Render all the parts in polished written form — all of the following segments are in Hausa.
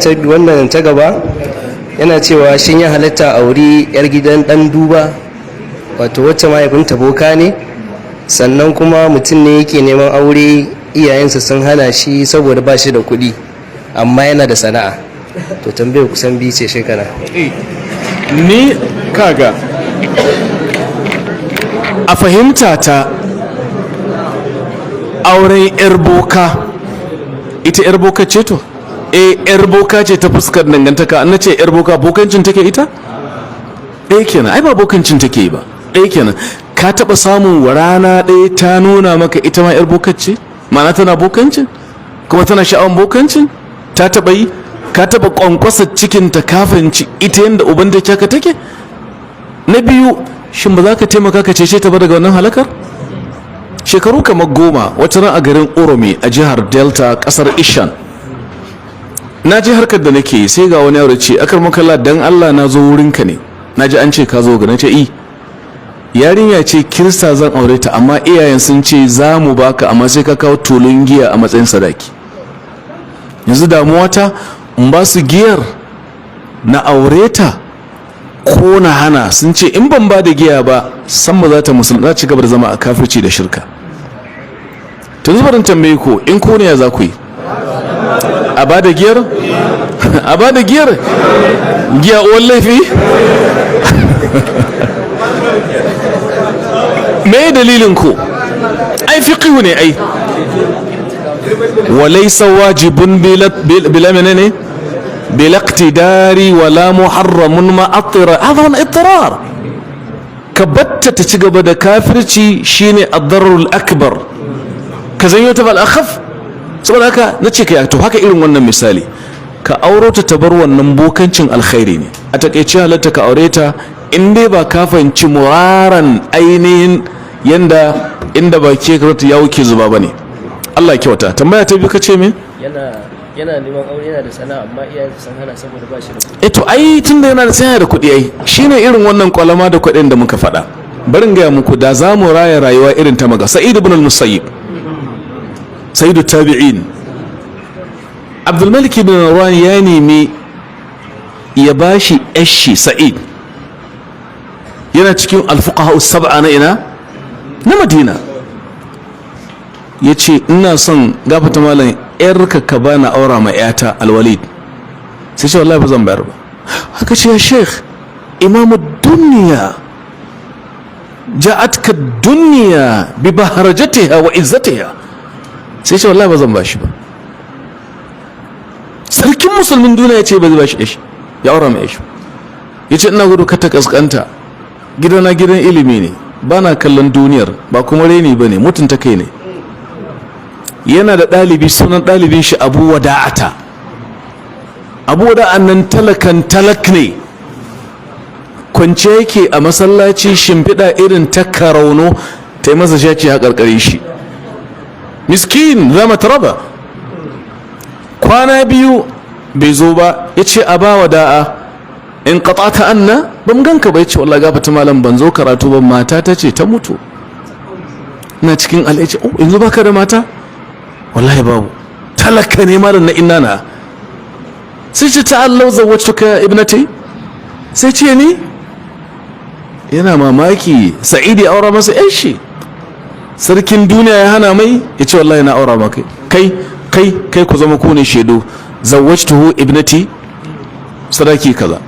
ta wannan ta gaba yana cewa, shin ya halatta auri yar gidan dan duba, wato wacce mahaifinta boka ne? Sannan kuma mutum ne yake neman aure, iyayensa sun hana shi saboda ba shi da kuɗi, amma yana da sana'a. To, tambayar kusan biyu ce shekara. Ni kaga, a fahimta ta, auren yar boka, ita yar boka ce? To, eh, yar boka ce ta fuskar dangantaka. An ce yar boka, bokancin take ita? Ɗaya kenan. Ai ba bokancin take yi ba. Ɗaya kenan. Ka taɓa samun rana ɗaya ta nuna maka ita ma yar boka ce? Ma'ana tana bokancin kuma tana sha'awan bokancin? Ta taɓa yi? Ka taɓa ƙwanƙwasa cikinta kafin ci ita yadda uban da kyaka take? Na biyu, shin ba za ka taimaka ka cece ta ba daga wannan halakar? Shekaru kamar 10, wata ran a garin Uromi a jihar Delta, kasar Ishan, na je harkar da nake yi, sai ga wani yaro ce, "Akar makalla, dan Allah na zo wurinka ne, na ji an ce ka zo." Ga na ce, "I yarinya ce Kirista zan aure ta, amma iyayen sun ce za mu baka, amma sai ka kawo tulun giya a matsayin sadaki. Yanzu damuwa ta, in ba su giyar na aure ta ko na hana? Sun ce in ban ba da giya ba, san ba za ta musulun, za ci gaba da zama a kafirci da shirka." To, zubarin tambaye ko in ko ne, ya za ku yi? A ba da giyar? A ba da giyar? Giya uwan laifi. Me dalilin ku? Ai fiqhu ne ai. Walaysa wajibun bila menene, bila iqtidari, wala muharramun ma attira hada wani ittirar. Ka batta ta ci gaba da kafirci shine ad-darrul akbar, ka zanyo ta bal akhaf. Saboda haka nace ka, to haka irin wannan misali, ka auro ta ta bar wannan bokancin, alkhairi ne. A takaice, halatta ka aure ta in dai ba ka fahimci muraran ainihin yanda inda ba ke karatu ya wuke zuba bane. Allah kyauta. Tambaya ta biyu ka ce me? Yana neman aure, yana da sana'a, amma iyayensa sun hana saboda ba shi da kuɗi. Eh, to ai tunda yana da sana'a da kuɗi, ai shine irin wannan kwalama da kuɗin da muka faɗa. Barin gaya muku, da za mu raya rayuwa irin ta maga Sa'id ibn al-Musayyib, sayyidu tabi'in, Abdul Malik ibn Marwan ya nemi ya bashi yashi. Sa'id yana cikin al-fuqaha sab'a na ina? Na Madina. Ya ce, "Ina son, gafata malam, yarka ka bana aura ma yata Alwalid." Sai ce, "Wallahi ba zan bayar ba." Haka ce, "Ya sheikh, imamu duniya, ja'atka duniya bi baharajatiha wa izzatiha." Sai ce, "Wallahi ba zan bashi ba." Sarkin musulmin duniya ya ce ba zai bashi yashi ya aura mai yashi. Ya ce, "Ina gudu ka ta kaskanta. Gidana gidan ilimi ne, ba na kallon duniyar, ba kuma reni ba ne, mutunta kai ne." Yana da ɗalibi, sunan ɗalibin shi Abu Wada'ata. Abu Wada'an nan talakan talak ne, kwance yake a masallaci, shimfiɗa irin ta karauno ta yi masa shaci a ƙarƙarin shi. Miskin zama taraba. Kwana 2 bai zo ba. Ya ce, "A ba Wada'a, in qata'ta anna, ban ganka ba." Ya ce, "Wallahi gafata malam, ban zo karatu ba, mata ta ce ta mutu, ina cikin al'aji." "Oh, yanzu baka da mata?" "Wallahi babu." Talaka ne malam na inna na. Sai ce, "Ta'allau zawwajtuka ibnati." Sai ce, ni yana mamaki, Sa'idi aura masa yan shi, sarkin duniya ya hana mai. Ya ce, "Wallahi na aura maka. Kai, kai, kai, ku zama ku ne shaidu. Zawwajtuhu ibnati, sadaki kaza."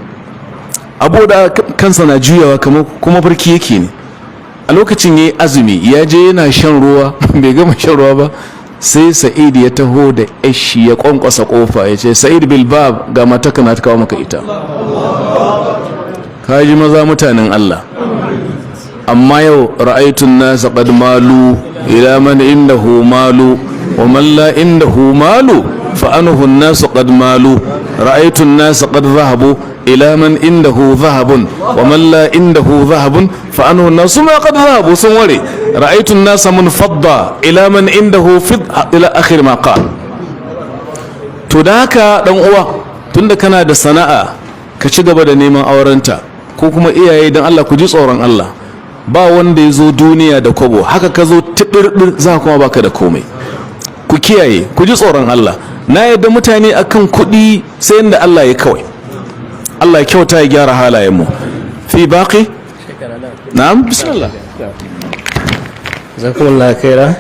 Abu da kansa na juyawa kamar kuma farki yake ne. A lokacin yayi azumi, ya je yana shan ruwa, bai gama shan ruwa ba, sai Sa'id ya taho da yashi, ya kwankwasa kofa, ya ce, "Sa'id bilbab, ga mataka na kawo maka ita." Kaji maza mutanen Allah. Amma yau, ra'aitun nasa qad malu ila man indahu malu wa man la indahu malu fa anhu an-nasu qad malu. Ra'aitun nasa qad dhahabu ila man indahu dhahabun wa man la indahu dhahabun fa anhu an-nasu ma qad dhahabu, sun ware. Ra'aitun nasa munfadda ila man indahu fid, ila akhir ma qala. To da haka, dan uwa, tunda kana da sana'a, ka ci gaba da neman aurenta. Ko kuma iyaye, don Allah ku ji tsoron Allah. Ba wanda ya zo duniya da kwabo. Haka ka zo tiɓirɓir, za kuma baka da komai. Ku kiyaye, ku ji tsoron Allah. Na yadda mutane akan kuɗi sai inda Allah ya kawai. Allah ya kyauta, ya gyara halayenmu. Fi baqi? Na'am, bismillah. Jazakumullah khaira.